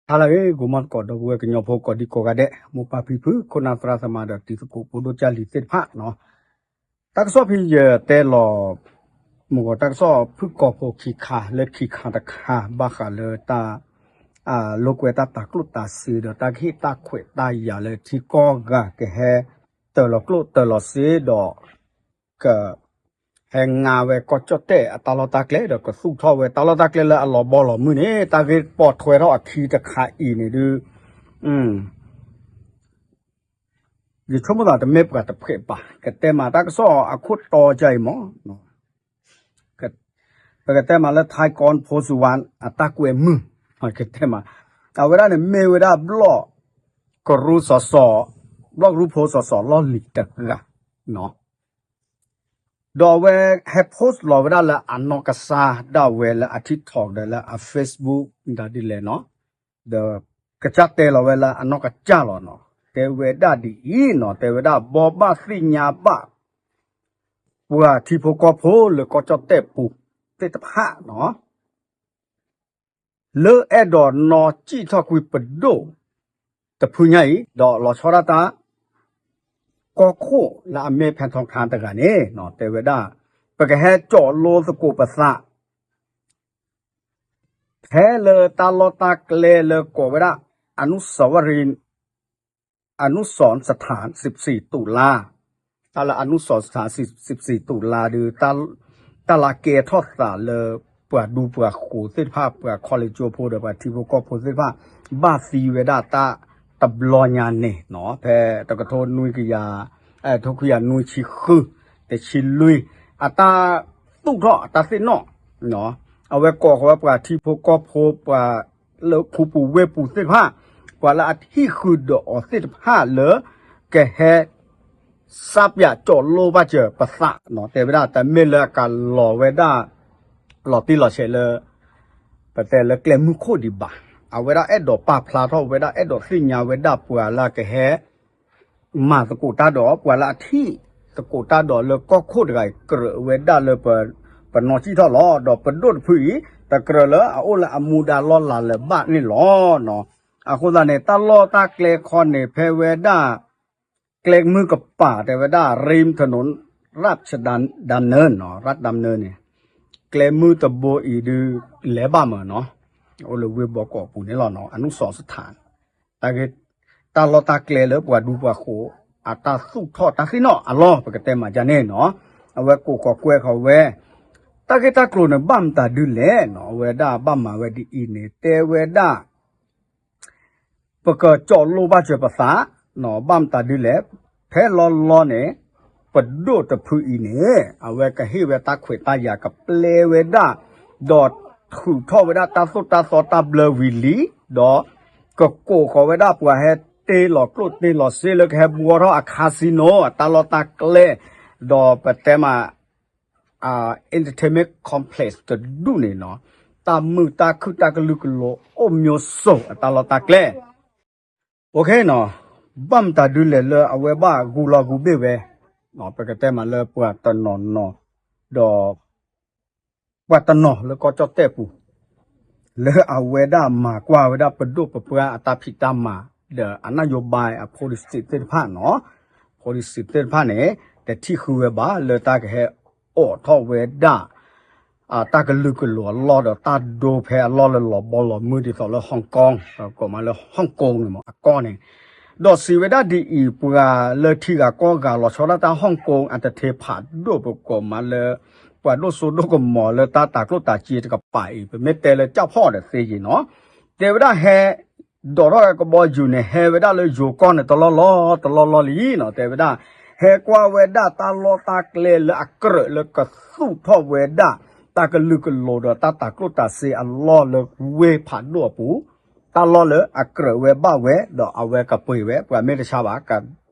ဟါလၢအဂ့ၤ ဂီၤမီၢ်သကိး ဒီပုၢ်ဝဲၢ်ကညီဖိကိးဒံကိးဂၤဒဲး, မိၢ်ပၢ်ဖံဖု ခိၣ်နၢ်သရၣ်သမါဒီးတံၤသကိးဖိဒိၣ်ကၢ်လံၤသ့ၣ်တဖၣ်နီၤ, တၢ်ကစီၣ်ဖဲယတဲလီၤ မုၢ်ဂီၤတၢ်ကစီၣ်ဖုၣ်ကိာ်ဖိခံခါ လၢခံခါတခါ ဘၣ်ဃးလၢတၢ် လိာ်ကွဲတၢ်တၤကျိၣ်တၤစ့ဒီးတၢ်ကဟ့ၣ်တၢ်ခွဲးတၢ်ယာ်လၢထံကီၢ်ဂၤကဟဲ တၢၤလီၤကျိၣ်တၢၤလီၤစ့ဒီး က ဟဲငါဝဲကီၢ်ကၠီၣ်တဲၣ်အတၢ်လီၢ်တၢ်ကျဲ ဒီးကသူၣ်ထီၣ်ဝဲတၢ်လီၢ်တၢ်ကျဲလၢအလီၤဘီလီၤမုၢ်န့ၣ် တၢ်ဂ့ၢ်ပိာ်ထွဲထီၣ်အခံတခါအံၤန့ၣ်ဒုး ယဆိကမိၣ်သးတမ့ၢ်ပှၤတဖှဲးဘၣ် ကတဲမးတၢ်ကစီၣ်အခိၣ်တီကါအံၤမး ပကတဲမးလၢ Thai Kon Phone Suvan အတၢ်ကွဲမုာ် ကတဲမး အဝဲဒၣ်န့ၣ်မ့ၢ်ဝဲဒၣ်ဘျီၣ်ကရူၢ်စီၤစီၤ ဘျီၣ်ကရူၢ်ဖိစီၤစီၤလီၢ်လံၤတဂၤနီၤ ဒီးအဝဲဟဲ post လီၤဝဲဒၣ်လၢအနီၢ်ကစၢ်ဒၣ်ဝဲလၢအ TikTok ဒီးလၢအ Facebook ဒ်လဲၣ်နီၤ, ဒီးကစၢ်တဲလီၤဝဲလၢအနီၢ်ကစၢ်လီၤနီၤ, တဲဝဲဒၣ်ဒ်အံၤနီၤ, တဲဝဲဒၣ်ဘီဘၣ်သ့ၣ်ညါဘၣ် ပှၤထံဖိကီၢ်ဖိလၢကီၢ်ကၠီၣ်တဲၣ်ပူၤသ့ၣ်တဖၣ်နီၤ လၢအဲၣ်ဒိးနီၢ်စံၣ်ထီၣ်ကွံာ်ပဒိၣ်တဖုညါအံၤ ဒီးလီၤဆီဒၣ်တၢ် ကီၢ်ခိၣ်လၢအမ့ၢ် ဖဲထီခါ တဂၤန့ၣ် တဲဝဲဒၣ် ပကဟဲကၠီးလိသကိးပသး ဖဲလၢတၢ်လီၢ်တၢ်ကျဲလၢကိးဝဲဒၣ် အနုစဝရံ အနုစရစထၢၣ် စံးပစံးတူးလါ, တၢ်လၢအနုစရစထၢၣ် စံးပစံးတူးလါဒုး တၢ်လၢကဲထီၣ်သးလၢ ပှၤဒူပှၤဃိၤသ့ၣ်တဖၣ် ပှၤခီလ့ၣ်ကၠိဖိဒီးပှၤထံဖိကီၢ်ဖိသ့ၣ်တဖၣ် ဘၣ်သံဝဲဒၣ်တၢ်တဘျီညါန့ၣ်နီၤ, ဖဲတကထိနွံကယၤ ထိခွံကယၤနွံဆံဃု တဆံလွံၢ် အတၢ်သူၣ်ထီၣ်အတၢ်သ့ၣ်နီၣ် အဝဲကိးဃီၤဝဲပှၤထံဖိကီၢ်ဖိ ပှၤလၢခူပူၤဝ့ၢ်ပူၤသ့ၣ်တဖၣ် ပှၤလၢအဟံၣ်ဃုာ်ဒီးအီၤသ့ၣ်တဖၣ်လၢ ကဟဲ စးပၠးကၠီးလိဘၣ်စၢၤပသးနီၤ, တဲဝဲဒၣ် တမ့ၢ်လၢအကလီၤဝဲဒၣ် လီၤတံၢ်လီၤဆဲးလၢ ပတဲလၢကျဲမုၢ်ခိၣ်ဒံးဘၣ်, အဝဲဒၣ်အဲၣ်ဒိးပာ်ဖျါထီၣ်ဝဲဒၣ် အဲၣ်ဒိးသ့ၣ်ညါဝဲဒၣ်ပှၤလၢကဟဲ မၤသကိးတၢ်ဒီး ပှၤလၢအထံၣ်သကိးတၢ်ဒီးလၢကီၢ်ခိၣ်တဂၤအံၤ ကြၢးဝဲဒၣ်လၢ ပနီၢ်စံၣ်ထီၣ်လီၤ, ဒီးပဒိၣ်တဖုအံၤ တကြၢးလၢအအိၣ်လၢအမူဒါလီၢ်လၤလၢၤဘၣ်န့ၣ်လီၤ. အဃိသတးန့ၣ် တၢ်လီၢ်တၢ်ကျဲခီန့ၣ် ဖဲဝဲဒၣ် ကျဲမုၢ်ကပၤ တဲဝဲဒၣ် ရိမ်ထနူၣ် ရၢၣ်ဒၢမ်နၢၣ်နီၤ, ရၢၣ်ဒၢမ်နၢၣ်န့ၣ် ကျဲမုၢ်တဘိအံၤဒုး လဲၤဘၣ်မးနီၤ, အိၣ်လၢဝ့ၢ်ဘီကီးပူၤန့ၣ်လီၤနီၤ, အနုစရစထၢၣ် တၢ်ဂ့ၢ် တၢ်လီၢ်တၢ်ကျဲလၢပှၤဒူပှၤဃိၤ အတၢ်သူၣ်ထီၣ်တၢ်သ့ၣ်နီၣ်အလီၢ် ပကတဲမးဒ်န့ၣ်နီၤ, အဝဲကိးဃီၤကွဲးဃီၤဝဲ တၢ်ဂ့ၢ်တၢ်ကျိၤန့ၣ် ဘၣ်မတၤဒုလဲၣ်နီၤ, အဝဲဒၣ်ဘၣ်မၤဝဲဒ်အံၤန့ၣ် တဲဝဲဒၣ် ပကကၠီးလိဘၣ်စၢၤပသး ဘၣ်မတၤဒုလဲၣ်, ဖဲလီၤလီၤန့ၣ် ပဒိၣ်တဖုအံၤန့ၣ် အဝဲကဟ့ၣ်ဝဲတၢ်ခွဲးတၢ်ယာ် ကပျဲဝဲဒၣ် ဒီးထုးထီၣ်ဝဲဒၣ်တၢ်သိၣ်တၢ်သီတၢ်ဘျၢဝံၤလံ, ဒီးကကိးဃီၤဝဲဒၣ်ပှၤဟဲတ့လီၤကျိၣ်တ့လီၤစ့လၢကဟဲဘှီထီၣ်အ casino အတၢ်လီၢ်တၢ်ကျဲ, ဒီးပတဲမး entertainment complex တဒူၣ်န့ၣ်နီၤ, တၢ်မုာ်တၢ်ခုၣ်တၢ်ကလုာ်ကလိၤအိၣ်မျိုးစုံအတၢ်လီၢ်တၢ်ကျဲ, အိၣ်ခ့နီၤ, ဘၣ်မတၤဒုလဲၣ်လၢအဝဲဘၣ်ဂူာ်လီၤဂူာ်ဘ့ၣ်ဝဲ, ပကတဲမးလၢပှၤတနီၤနီၤ, ဒီး ပှၤတနီၤလၢကီၢ်ကၠီၣ်တဲၣ်ပူၤ လၢအဝဲဒၣ်မၤကွၢ်ဝဲဒၣ်ပဒိၣ်ပပှၢ်အတၢ်ဖံးတၢ်မၤ ဒီးအ နၢ်ယိၤဘါ အ policy သ့ၣ်တဖၣ်နီၤ, policy သ့ၣ်တဖၣ်န့ၣ် တထံၣ်ဃုဝဲဘၣ်လၢတၢ်ကဟဲအိးထီၣ်ဝဲဒၣ် တၢ်ကလုာ်ကလိၤအလီၢ်ဒီးတၢ်ဒိဖဲအလီၢ်လၢလီၤဘီလီၤမုၢ်ဒ်သိးလၢ Hong Kong ပကိးမးလၢ Hong Kong န့ၣ်မး အကီၢ်န့ၣ်, ဒီးစံးဝဲဒၣ်ဒ်အံၤ ပှၤလၢထံဂၤကီၢ်ဂၤလီၤဆီဒၣ်တၢ် Hong Kong အတထ့ဖးဒိၣ် ပကိးမးလၢ ပှၤဒိၣ်စိဒိၣ်ကမီၤလၢတၢ်တၤကျိၣ်တၤစ့တကပၤအံၤ ပမ့ၢ်တဲလၢကၠၣ်ဖီၣ်ဒီးသ့ယံၤနီၤ, တဲဝဲဒၣ်ဟဲ ဒိးထီၣ်ကဘီယူၤန့ၣ် ဟဲဝဲဒၣ်လၢယိၤကီၢ်န့ၣ် တလီၢ်လီၢ်တလီၢ်လီၢ်လံနီၤ, တဲဝဲဒၣ် ဟဲကွၢ်ဝဲဒၣ်တၢ်လီၢ်တၢ်ကျဲလၢအကြၢးလၢကသူၣ်ထီၣ်ဝဲဒၣ် တၢ်ကလုာ်ကလိၤဒီးတၢ်တၤကျိၣ်တၤစ့အလီၢ်လၢဝ့ၢ်ဖးဒိၣ်အပူၤ, တၢ်လီၢ်လၢအကြၢးဝဲဘၣ်ဝဲ ဒီးအဝဲကပှ့ၤဝဲ ပှၤမ့ၢ်တဆါဘၣ် က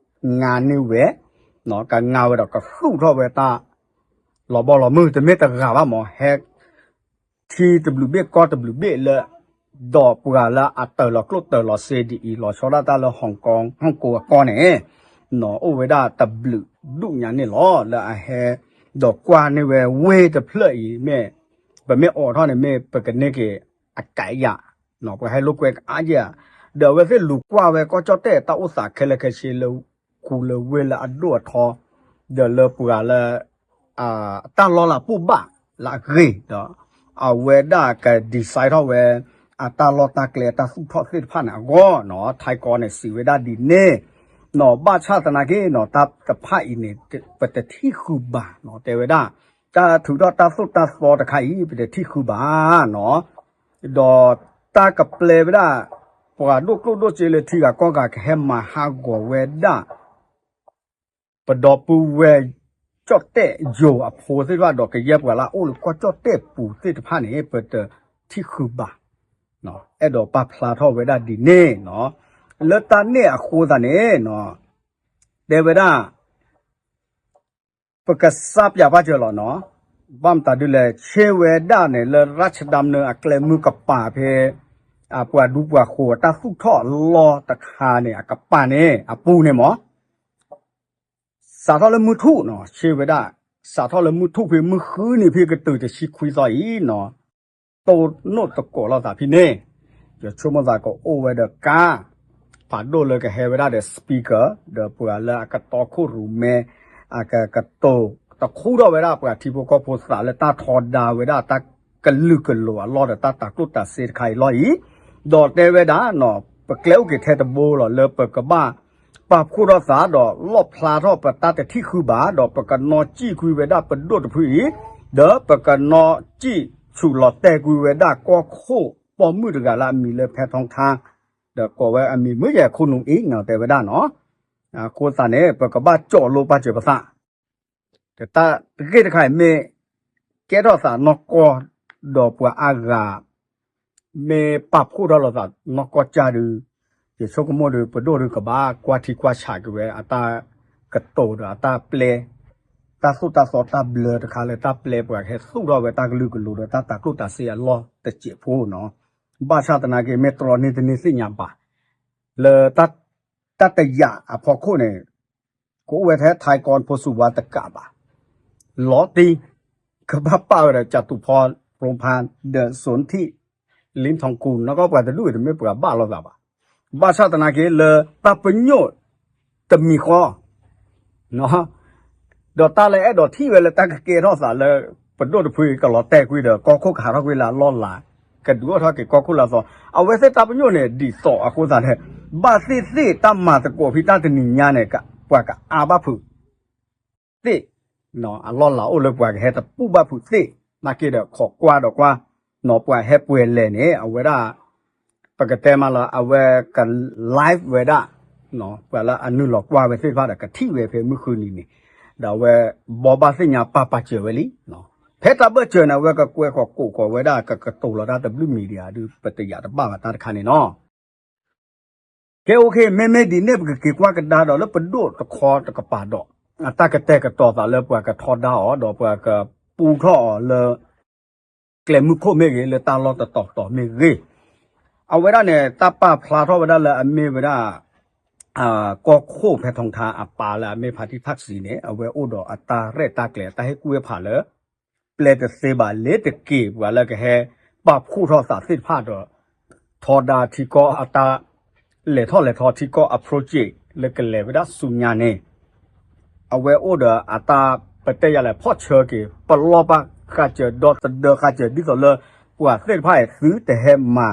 ငါန့ၢ်ဝဲ, ကငါဝဲဒီးကသူၣ်ထီၣ်ဝဲတၢ် လီၤဘီလီၤမုၢ် တမ့ၢ်တဂၤဘၣ်မး ဟဲ ထံတဘျုးဘ့ၣ်ကီၢ်တဘျုးဘ့ၣ်လၢ ဒီးပှၤလၢအတၢၤလီၤကျိၣ်တၢၤလီၤစ့ဒ်အံၤ လီၤဆီဒၣ်တၢ်လၢ Hong Kong Hong Kong အကီၢ်န့ၣ် အိၣ်ဝဲဒၣ်တဘျုးဒူၣ်ညါန့ၣ်လီၤ လၢအဟဲ ဒီးကွၢ်န့ၢ်ဝဲဝ့ၢ်တဖျၢၣ်အံၤ မ့ၢ် ပမ့ၢ်အိးထီၣ်န့ၣ် မ့ၢ်ပကန့ၢ်က့ၤအကးယၤ ပှၤဟဲလိာ်ကွဲကအါယဲၢ်ဧါ, ဒီးအဝဲသ့ၣ်လူၤကွၢ်ဝဲကီၢ်ကၠီၣ်တဲၣ်တၢ်အိၣ်သးခဲလၢာ်ခဲဆ့လၢ ကူလၢဝ့ၢ်လၢအဒိၣ်အထီ, ဒီးလၢပှၤလၢ တၢ်လီၢ်လၢအပိၢ်ဘၣ်လၢအဂ့ၤဒီး အဝဲဒၣ်က design ထီၣ်ဝဲ အတၢ်လီၢ်တၢ်ကျဲအတၢ်သူၣ်ထီၣ်သ့ၣ်တဖၣ်န့ၣ်အဂီၢ်နီၤ ထံကီၢ်န့ၣ်စံးဝဲဒၣ်ဒ်န့ၣ် နီၤ ဘၣ်ဆၣ်သနာ်က့နီၤ တၢ်တဖၣ်အံၤန့ၣ် ပတထံၣ်ဃုာ်ဘၣ်နီၤ တဲဝဲဒၣ် တၢ်ထုးထီၣ်တၢ်သိၣ်တၢ်သီတခါအံၤ ပတထံၣ်ဃုာ်ဘၣ်နီၤ ဒီးတၢ်ကပျဲဝဲဒၣ် ပှၤဒိၣ်ကျိၣ်ဒိၣ်စ့လၢထံဂၤကီၢ်ဂၤကဟဲမၤဟးဂီၤဝဲဒၣ် ပဒီပုၢ်ဝဲၢ် ကၠီၣ်တဲၣ်ယိၤအဖိသ့ၣ်တဖၣ်ဒီးကယဲၢ်ပှၤလၢအအိၣ်လၢကီၢ်ကၠီၣ်တဲၣ်ပူၤသ့ၣ်တဖၣ်န့ၣ် ပတထံၣ်ဃုာ်ဘၣ်. အဲၣ်ဒိးပာ်ဖျါထီၣ်ဝဲဒၣ်ဒ်န့ၣ်နီၤ လၢတၢ်န့ၣ်အဃိသတးန့ၣ်နီၤ တဲဝဲဒၣ် ပကစၢ်ပၠးပၢ်စၢၤလီၤနီၤ ဘၣ်မတၤဒုလဲၣ် ဆ့ဝဲဒၣ်န့ၣ် လၢရၢ်ဆဒၣ်မနုၤအကျဲမုၢ်ကပၤဖဲ အပှၤဒူပှၤဃိၤအတၢ်သူၣ်ထီၣ်အလီၢ်တခါန့ၣ် အကပၤန့ၣ် အပူၤန့ၣ်မး စးထီၣ်လၢမုၢ်ထူၣ်နီၤ ဆ့ဝဲဒၣ် စးထီၣ်လၢမုၢ်ထူၣ်ဖဲမုၢ်ဃုနံၤဖဲကတုၤတဆံခွံသီအံၤနီၤ တိၢ်နီၣ်သကိးလိာ်သးဖဲန့ၣ် ယဆိကမိၣ်သးကအိၣ်ဝဲဒီးကါ ဖးဒိၣ်လၢကဟဲဝဲဒၣ်ဒီး speaker ဒီးပှၤလၢအကတီခိၣ်ရိၣ်မဲ အကကတိၤတခူထီၣ်ဝဲဒၣ်ပှၤထံဖိကီၢ်ဖိသးလၢတၢ်ထီဒါဝဲဒၣ်တၢ်ကလုာ်ကလိၤအလီၢ်ဒီး တၢ်တၤကျိၣ်တၤစ့တခါအံၤလီၢ်အံၤ, ဒီးတဲဝဲဒၣ်နီၤ ပကျဲအိၣ်က့ၤထဲတဘိလီၤ လၢပကဘၣ်ပာ်ဖှိၣ်ထီၣ်သးဒီးလီၣ်ဖျါထီၣ်ပတၢ်တထံၣ်ဃုဘၣ် ဒီးပကနီၢ်စံၣ်ကွံာ်ဝဲဒၣ်ပဒိၣ်တဖုအံၤ, ဒီးပကနီၢ်စံၣ်ဆူးလီၤတဲာ်ကွံာ်ဝဲဒၣ်ကီၢ်ခိၣ်ပိာ်မုၣ်တဂၤလၢအမံၤလၢဖဲထီထါ ဒီးကိးဝဲအမံၤမုၢ်ယဲၢ်ခိၣ်နူာ်အံၤနီၤ တဲဝဲဒၣ်နီၤ. အဃိသတးန့ၣ် ပကဘၣ်ကၠီၣ်လိပာ်စၢၤပသး, တၢ်တဂ့ၢ်တခါအံၤမ့ၢ် ကဲထီၣ်သးနီၢ်ကီၢ် ဒီးပှၤအါဂၤ မ့ၢ်ပာ်ဖှိၣ်ထီၣ်လိာ်သးနီၢ်ကီၢ်ကၢ်ဒုး, ယဆိကမိၣ်ဒီး ပဒိၣ်ဒုးကဘၣ်ကွၢ်ထံကွၢ်ဆးက့ၤဝဲ အတၢ်ကတိၤဒီးအတၢ်ပျဲ တၢ်သိၣ်တၢ်သီတၢ်ဘျၢတခါလၢတၢ်ပျဲပှၤကဟဲသူၣ်ထီၣ်ဝဲတၢ်ကလုာ်ကလိၤဒီးတၢ်တၤကျိၣ်တၤစ့အလီၢ်တစဲးဖိနီၤ. ဘၣ်ဆၣ်သနာ်က့ မ့ၢ်တြီန့ၢ်တန့ၢ်သ့ၣ်ညါဘၣ် လၢ တၢ်တယာ်အဖီခိၣ်န့ၣ် ကအိၣ်ဝဲထဲထံကီၢ်ဖိစူၤဝါတကးဘၣ်, လီၤတံၢ် ကဘၣ်ပာ်ဝဲဒီး ကၠးတူးဖီရိဖါ ဒီးစိၣ်ထံၣ် လ့ထီၣ်ခူ နီၢ်ကီၢ်ပှၤတဒူၣ်အံၤတမ့ၢ်ပှၤဘၣ်လိာ်သးဘၣ်. ဘၣ်ဆၣ်သနာ်က့လၢတၢ်ပညိၣ်တမံၤဃီ ဒီးတၢ်လၢအဲၣ်ဒိးထံၣ်ဝဲလၢတၢ်ကကဲထီၣ်သးလၢ ပဒိၣ်တဖုအံၤကလီၤတဲာ်ကွံာ်ဒီး ကီၢ်ခိၣ်ကဟးထီၣ်ကွံာ်လၢအလီၢ်လၤ, ကဒုးအိၣ်ထီၣ်က့ၤကီၢ်ခိၣ်လၢအသီ, အဝဲသ့ၣ်တၢ်ပညိၣ်န့ၣ် ဒ်သိးအဃိသတးလဲၣ်, ဘၣ်သ့ၣ်သ့ၣ်တၢ်မၤသကိးဖဲတၢ်တနံၤညါန့ၣ် ပှၤကအါဘၣ်ဖုး သ့ၣ်, အလီၢ်လၤအိၣ်လၢပှၤကဟဲတပူၢ်ဘၣ်ဖုးသ့ၣ်, နာ်က့ဒီးခိးကွၢ်ဒီးကွၢ်, နီၤပှၤဟဲပှဲၤလဲၣ်န့ၣ် အဝဲဒၣ် ပကတဲမးလၢ အဝဲက live ဝဲဒၣ်, ပှၤလၢအနုာ်လီၤကွၢ်ဝဲသ့ၣ်တဖၣ်ဒီးကထံၣ်ဝဲဖဲမုၢ်ဃုနံၤန့ၣ်, ဒီးအဝဲဘိးဘၣ်သ့ၣ်ညါပာ်ပာ်စၢၤဝဲလံ. ဖဲတၢ်ဘၢၣ်စၢၤန့ၣ် အဝဲကကွဲဃီၤကိးဃီၤဝဲဒၣ် ကကတိၤလီၤတၢ်တဘျုးမံၤဒံးဧါ ဒုးပတယာ်တဘၣ်ဘၣ်တၢ်တခါန့ၣ်နီၤ. ကဲ okay မ့မ့ၢ်ဒ်န့ၣ် ပကက့ၤကွၢ်ကဒါဒီးလၢပဒိၣ်တခီတကပၤဒီး အတၢ်ကတဲာ်ကတီၤသးလၢပှၤကထီဒါအီၤ ဒီးပှၤကပူထီၣ်အီၤလၢ ကျဲမုၢ်ခိၣ်မ့ၢ်ဂ့ၤ လၢတၢ်လီၢ်တတီၤတီၤမ့ၢ်ဂ့ၤ, အဝဲဒၣ်န့ၣ် တၢ်ပာ်ဖျါထီၣ်ဝဲဒၣ်လၢအမ့ၢ်ဝဲဒၣ် ကီၢ်ခိၣ်ဖဲထီထါအပၢ်လၢအမ့ၢ်ဖါတံၢ်ဖၣ်စံန့ၣ် အဝဲအိၣ်ဒီးအတၢ်ရဲၣ်တၢ်ကျဲၤ အတၢ်ဟ့ၣ်ကူၣ်ဟ့ၣ်ဖးလၢ ပျဲတသ့ဘၣ် လ့ၤတက့ၤ ပှၤလၢကဟဲပာ်ဖှိၣ်ထီၣ်သးသ့ၣ်တဖၣ်ဒီး ထီဒါထံကီၢ်အတၢ် လဲၤထီၣ်လဲၤထီထံကီၢ်အ project လၢကလဲၤဝဲဒၣ်ဆူညါန့ၣ် အဝဲအိၣ်ဒီးအတၢ်ပတဲယၤလဲၣ် ဖီၣ်ဆၢက့ၤ ပလီၢ်ဘၣ်ဃးစၢၤ ဒီသဒၢဃာ်စၢၤ ဒ်သိးလၢ ပှၤသ့ၣ်တဖၣ်အံၤ သုတဟဲမၤ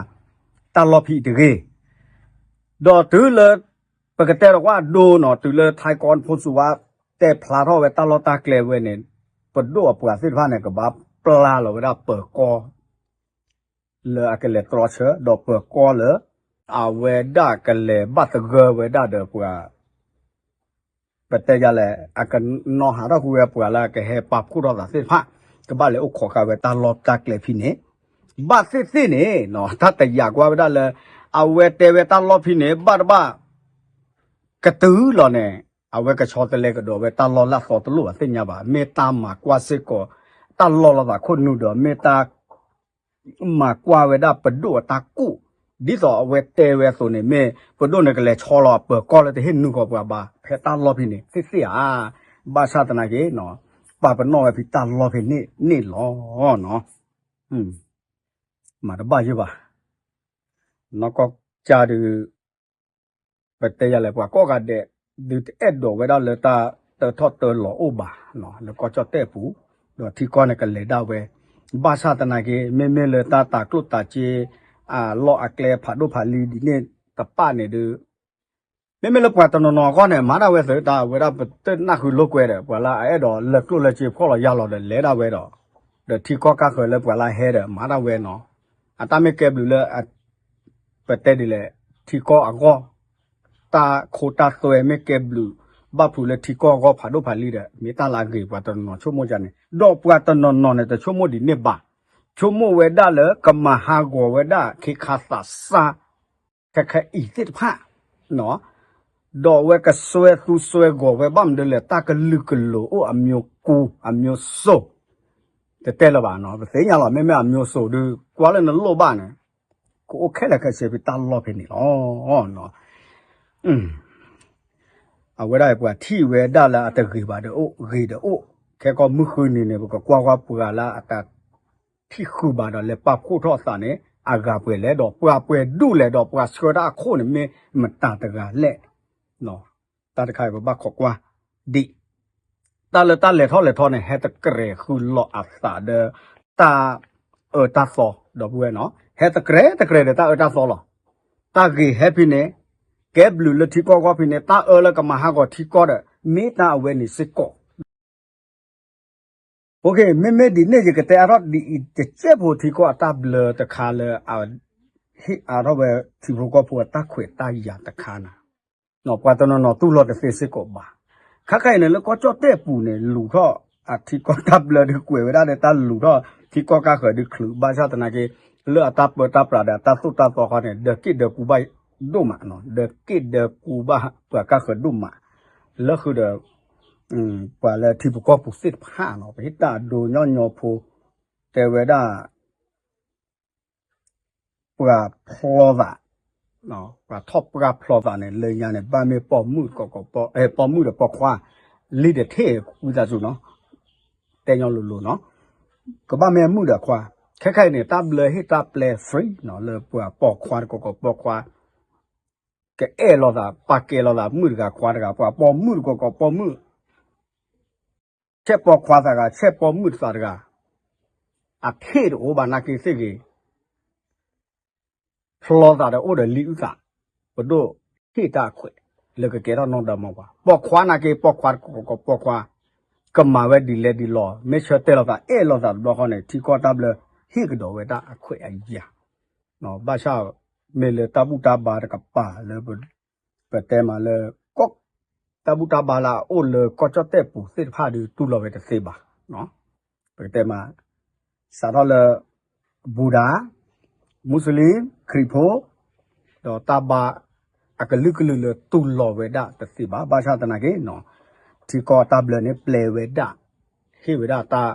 တၢ်လီၢ်ဖဲအံၤတဂ့ၤ ဒီးတုၤလၢ ပကတဲဒီးကွၢ်အဒိနီၤ တုၤလၢထံကီၢ်ဖိစူၤဝါ တဲဖျါထီၣ်ဝဲတၢ်လီၢ်တၢ်ကျဲဝဲန့ၣ် ပဒိၣ်အပှၤသ့ၣ်တဖၣ်န့ၣ် ကဘၣ်ပျၢ်လီၤဝဲဒၣ်ပၢၤကီၢ် လၢအကလဲၤတြီဆၢ ဒီးပၢၤကီၢ်လၢ အဝဲဒၣ်ကလဲၤဘၣ်သဂၢၢ်ဝဲဒၣ်ဒီးပှၤ ပတဲယၤလဲၣ် အကနီၤဟးထီၣ်ကွံာ်ဝဲပှၤလၢအကဟဲပာ်ဖှိၣ်ထီၣ်သးသ့ၣ်တဖၣ် ကဘၣ်လဲၤအိၣ်ခိးဃာ်ဝဲတၢ်လီၢ်တၢ်ကျဲဖဲန့ၣ် ဘၣ်သ့ၣ်သ့ၣ်န့ၣ် တၢ်တယာ်ကွၢ်ဝဲဒၣ်လၢ အဝဲတဲဝဲတၢ်လီၢ်ဖဲန့ၣ် ဘၣ်တဘၣ် ကတုၤလီၤန့ၣ် အဝဲကဆီတလဲကဒီးဝဲတၢ်လီၢ်လၢအသီတလိၣ်ဘၣ်သ့ၣ်ညါဘၣ် မ့ၢ်တၢ်မၤကွၢ်စ့ၢ်ကီး တၢ်လီၢ်လီၤသးခိၣ်နူာ်ဒီး မ့ၢ်တၢ် မၤကွၢ်ဝဲဒၣ်ပဒိၣ်အတၢ်ကူၣ် ဒ်သိးအဝဲတဲဝဲအသိးန့ၣ် မ့ၢ်ပဒိၣ်န့ၣ်ကလဲၤဆီလီၤအပၢၤကီၢ်လၢတဟ့ၣ်နုာ်ဃီၤပှၤဘၣ် ဖဲတၢ်လီၢ်ဖဲန့ၣ်သ့ၣ်သ့ၣ်ဧါ. ဘၣ်ဆၣ်သနာ်က့ ပာ်ပနီၣ်ဝဲဖဲတၢ်လီၢ်ဖဲန့ၣ်န့ၣ်လီၤ. မၤတဘၣ်ယိၣ်ဘၣ်. နီၢ်ကီၢ်ကၠၢ်ဒုး ပတဲယၤလဲၣ် ပှၤကိးဂၤဒဲး ဒုးတအဲၣ်ဒိးဝဲဒၣ်လၢတၢ်တၢထီၣ်တၢလီၤအိၣ်ဘၣ် လၢကီၢ်ကၠီၣ်တဲၣ်ပူၤ, ဒီးထံကီၢ်န့ၣ်ကလဲၤဒၣ်ဝဲ, ဘၣ်ဆၣ်သနာ်က့ မ့မ့ၢ်လၢတၢ်တၤကျိၣ်တၤစ့ အလီၢ်အကျဲဖးဒိၣ်ဖးလံၤဒ်န့ၣ်တဖၣ်န့ၣ်ဒုး မ့မ့ၢ်လၢပှၤတနီၤနီၤအဂီၢ်န့ၣ် မၤဒၣ်ဝဲသုးတၢ်ဝဲဒၣ်ပတနၢ်ဃုလိာ်ကွဲဒီး ပှၤလၢအအဲၣ်ဒိးလၢကျိၣ်လၢစ့ဖှီၣ်လီၤယာ်လီၤဒီးလဲၤဒၣ်ဝဲဒီး, ဒီးထံကီၢ်ကါဃၢၤလၢပှၤလၢဟဲဒီး မၤဒၣ်ဝဲနီၤ, အတၢ်မ့ၢ်ကဲဘျုးလၢ ပတဲဒ်လဲၣ် ထံကီၢ်အဂီၢ်, တၢ်ခိတၢ်သွဲမ့ၢ်ကဲဘျုး ဘၣ်ဖုးလၢထံကီၢ်အဂီၢ်ဖးဒိၣ်ဖးလံၤဒီး မ့ၢ်တၢ်လၢအဂ့ၤ ပှၤတနီၤနီၤဆိကမိၣ်ဒ်န့ၣ်, ဒီးပှၤတနီၤနီၤန့ၣ် တဆိကမိၣ်ဒ်န့ၣ်ဘၣ်, ဆိကမိၣ်ဝဲဒၣ်လၢကမၤဟးဂီၤဝဲဒၣ်ခ့ခါသးစၢ် ခဲခဲအံၤသ့ၣ်တဖၣ် ဒီးအဝဲကစွဲသူစွဲဂီၤဝဲဘၣ်မနုၤလဲၣ် တၢ်ကလုာ်ကလိၤအိၣ်အမျိုးကူအမျိုးစိၤ တတဲလၢၤဘၣ်နီၤ, ပသ့ၣ်ညါလီၤ မ့မ့ၢ်အမျိုးစိၤဒုး ကွၢ်လၢနလိၣ်ဘၣ်န့ၣ် ကအိၣ်ခဲလၢာ်ခဲဆ့ဖဲတၢ်လီၢ်ဖဲန့ၣ်လီၤ. အဝဲဒၣ်ပှၤထံၣ်ဝဲဒၣ်လၢအတဂ့ၤဘၣ်ဒီးအိၣ် ဂ့ၤဒီးအိၣ်, ခဲကီၢ်မုၢ်ဃုနံၤန့ၣ် ပကကွၢ်ကွၢ်ပှၤလၢအတၢ်ထံၣ်ဃုာ်ဘၣ်ဒီးလဲၤပာ်ဖှိၣ်ထီၣ်အသးန့ၣ် အဂၤပှဲၤလဲၣ် ဒီးပှၤပှဲၤဒူၣ်လဲၣ် ဒီးပှၤဆှၢတၢ်အခိၣ်န့ၣ်မ့ၢ်မတၤတဂၤလဲၣ် တၢ်တခါအံၤပဘၣ်ခိးကွၢ်ဒံး, တၢ်လၢတၢ်လဲၤထီၣ်လဲၤထီန့ၣ် ဟဲတကြဲးဃုာ်လီၤအသးဒီး တၢ်အၢတၢ်သီ ဒီပုၢ်ဝဲၢ်နီၤ, ဟဲတကြဲးတကြဲးဒီးတၢ်အၢတၢ်သီလီၤ. တၢ်ဂ့ၤဟဲဖဲန့ၣ်, ကဲဘျုးလၢထံကီၢ်ဂီၢ်ဖဲန့ၣ်, တၢ်အၢလၢကမၤဟးဂီၤထံကီၢ်ဒီး မ့ၢ်တၢ်အဝဲန့ၣ်စ့ၢ်ကီး OK, မ့မ့ၢ်ဒ်န့ၣ် ယကတဲအါထီၣ်ဒ်အံၤ တစဲးဖိထံကီၢ်အတၢ်ဘျၢတခါလၢ ဟ့ၣ်အါထီၣ်ဝဲထံဖိကီၢ်ဖိအတၢ်ခွဲးတၢ်ယာ်တခါန့ၣ်, ပှၤတနီၤနီၤတူၢ်လိာ်တသ့စ့ၢ်ကီးဘၣ်. ခဲခါအံၤန့ၣ် လၢကီၢ်ကၠီၣ်တဲၣ်ပူၤန့ၣ် လူၤထီၣ်အထံကီၢ်တၢ်ဘျၢဒုးကွဲးဝဲဒၣ်ဒီးတၢ်လူၤထီၣ်ထံကီၢ်ကါဃၢၤဒုးချုး ဘၣ်ဆၣ်သနာ်က့ လၢအတၢ်ပၢတၢ်ပြးဒီးအတၢ်သိၣ်တၢ်သီခီန့ၣ် ဒၢးက့ၣ်ဒၢးကူဘၣ်ဒိၣ်မး, ဒၢးက့ၣ်ဒၢးကူဘၣ်ပှၤကါဃၢၤဒိၣ်မး, လၢဃုာ်ဒီး ပှၤလၢထံဖိကီၢ်ဖိသ့ၣ်တဖၣ်နီၤ, ပဟ့ၣ်တၢ်အဒိညီညီဖိ တဲဝဲဒၣ် ပှၤဖျီသး, ပှၤထီၣ်ပှၢ်ဖျီသးန့ၣ် လၢညါန့ၣ် ဘၣ်မ့ၢ်ပိာ်မုၣ်တကိးကိး ပိာ်မုၣ်ဒီးပိာ်ခွါ, လံဒီးထ့ၣ်ဝံသးစူၤနီၤ, တဲညီလိၤလိၤနီၤ, ကဘၣ်မ့ၢ်အမုၣ်ဒီးခွါ, ခဲခါအံၤန့ၣ် တၢ်ဘျၢဟ့ၣ်တၢ်ပျဲ free နီၤ လၢပှၤပိာ်ခွါတကိးကိးပိာ်ခွါ ကအဲၣ်လိာ်သး ပာ်ကဲလိာ်သး မုၣ်တဂၤခွါတဂၤ ပှၤပိာ်မုၣ်တကိးကိးပိာ်မုၣ် ဆဲးပိာ်ခွါသးတဂၤ ဆဲးပိာ်မုၣ်သးတဂၤ အထ့ၣ်တအိၣ်ဘၣ်နာ်က့သ့ၣ်ဂ့ၤ ဖျီသးဒီးအိၣ်ဒီးလံအုၣ်သး ပဒိၣ်ဟ့ၣ်တၢ်အခွဲး လၢကကဲထီၣ်နီၢ်ဒီမါဝၤ ပိာ်ခွါနာ်က့ ပိာ်ခွါတကိးကိးပိာ်ခွါ ကမၤဝဲဒ်လဲၣ်ဒ်လဲၣ် မ့ၢ်ဆၢတဲာ်လိာ်သး အဲၣ်လိာ်သးတဘျီဃီန့ၣ် ထံကီၢ်တၢ်ဘျၢ ဟ့ၣ်ကဒီးဝဲဒၣ်အခွဲးအယာ် ဘၣ်ဆၣ် မ့ၢ်လၢတၢ်ဘူၣ်တၢ်ဘါတကပၤလၢ ပတဲမးလၢ ကီၢ် တၢ်ဘူၣ်တၢ်ဘါလၢအအိၣ်လၢကီၢ်ကၠီၣ်တဲၣ်ပူၤသ့ၣ်တဖၣ်ဒုးတူၢ်လိာ်ဝဲတသ့ဘၣ်. ပကတဲမး စးထီၣ်လၢ ဘူဒၤ, မူစလ့ၣ်, ခရံာ်ဖိ, ဒီးတၢ်ဘါ အကလုာ်ကလုာ်လၢတူၢ်လိာ်ဝဲဒၣ်တသ့ဘၣ်. ဘၣ်ဆၣ်သနာ်က့ ထံကီၢ်တၢ်ဘျၢန့ၣ် ပျဲဝဲဒၣ် ဟ့ၣ်ဝဲဒၣ်တၢ်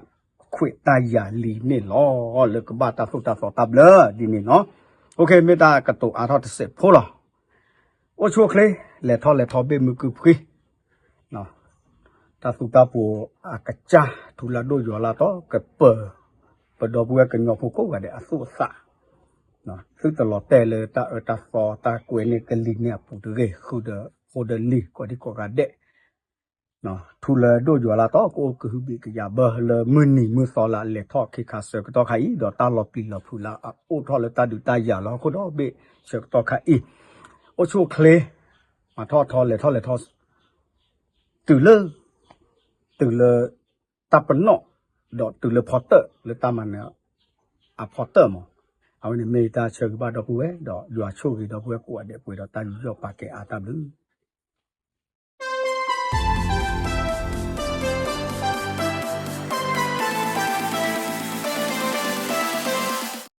ခွဲးတၢ်ယာ်လံန့ၣ်လီၤ. လၢကဘၣ်တၢ်သိၣ်တၢ်သီတၢ်ဘျၢဒ်န့ၣ်နီၤ. OK မ့ၢ်တၢ်ကတိၤအါထီၣ်တစဲးဖိလီၤ. အိၣ်ဆူၣ်အိၣ်ချ့ လဲၤထီၣ်လဲၤထီဘ့ၣ်မုၢ်ကုၢ်ဖှံ တၢ်သူတၢ်ပှီၤအကစၢ် ထူလၢဒိၣ်ယွၤလၢတီ ကပၢၤ ပဒီပုၢ်ဝဲၢ်ကညီဖိကိးဂၤဒဲးအသူၣ်အသး သုတလီၤတဲာ်လၢတၢ်အၢတၢ်သီတၢ်ကွဲးန့ၢ်ကလံၤန့ၢ်အပူၤတဂ့ၤ ဃုာ်ဒီးဖိဒီးလံၤ ကိးဒံကိးဂၤဒဲး ထူလၢဒိၣ်ယွၤလၢတီ ကအိၣ်ကဟုဘ့ၣ်ကယာ်ဘၢလၢမုၢ်နံၤမုၢ်သီလၢအလဲၤထီၣ်ခ့ခါဆၢကတီၢ်ခါအံၤ ဒီးတၢ်လီၤပျံၤလီၤဖုးလၢအအိၣ်ထီၣ်လၢတၢ်ဒုးတၢ်ယၤလၢဟီၣ်ခိၣ်ဒီဘ့ၣ်ဆၢကတီၢ်ခါအံၤ အိၣ်ဆူၣ်အိၣ်ချ့ မၤထီၣ်ထီလဲၤထီၣ်လဲၤထီ တုၤလၢ တုၤလၢ တၢ်ပနီၣ် ဒီးတုၤလၢဖီတၢၣ်လၢတၢ်မၤနၢၤအဖီတၢၣ်မး အဝဲန့ၣ်မ့ၢ်တၢ်ဆၢဂ့ၤဘၣ်ဒီပုၢ်ဝဲၢ် ဒီးယွၤဆိၣ်ဂ့ၤဒီပုၢ်ဝဲၢ်ကိးဂၤဒဲးပှဲၤဒီးတၢ်ယူးယီၣ်ပာ်ကဲအါတၢ်ဘျုး